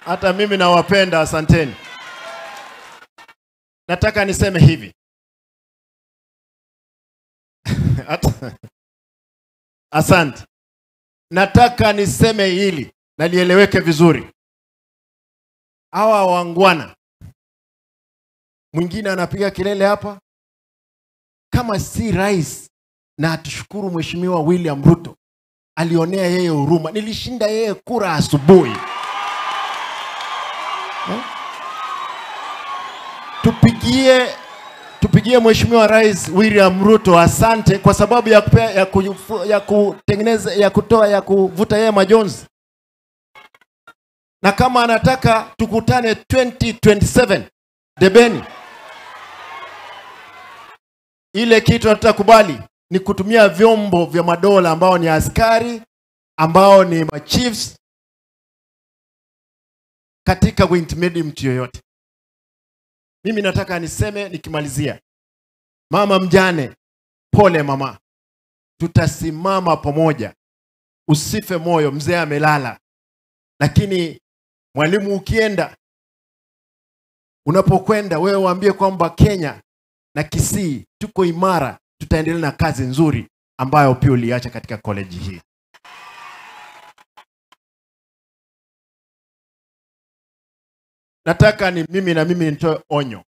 Hata mimi nawapenda, asanteni. Nataka niseme hivi. Asante. Nataka niseme hili na lieleweke vizuri. Hawa wangwana, mwingine anapiga kelele hapa kama si rais, na atushukuru Mheshimiwa William Ruto alionea yeye huruma. Nilishinda yeye kura asubuhi. Tupigie Mheshimiwa Rais William Ruto asante kwa sababu ya kutengeneza, ya kutoa, ya kuvuta yeye majonzi. Na kama anataka tukutane 2027 debeni. Ile kitu hatutakubali ni kutumia vyombo vya madola ambao ni askari, ambao ni machiefs katika kuintimidate mtu yoyote. Mimi nataka niseme nikimalizia. Mama mjane, pole mama. Tutasimama pamoja. Usife moyo, mzee amelala. Lakini mwalimu ukienda, unapokwenda wewe waambie kwamba Kenya na Kisii tuko imara, tutaendelea na kazi nzuri ambayo pia uliacha katika college hii. Nataka ni mimi na mimi nitoe onyo.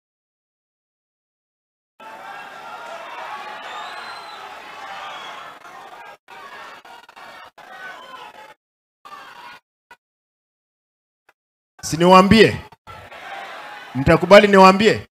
Si niwaambie? Mtakubali niwaambie?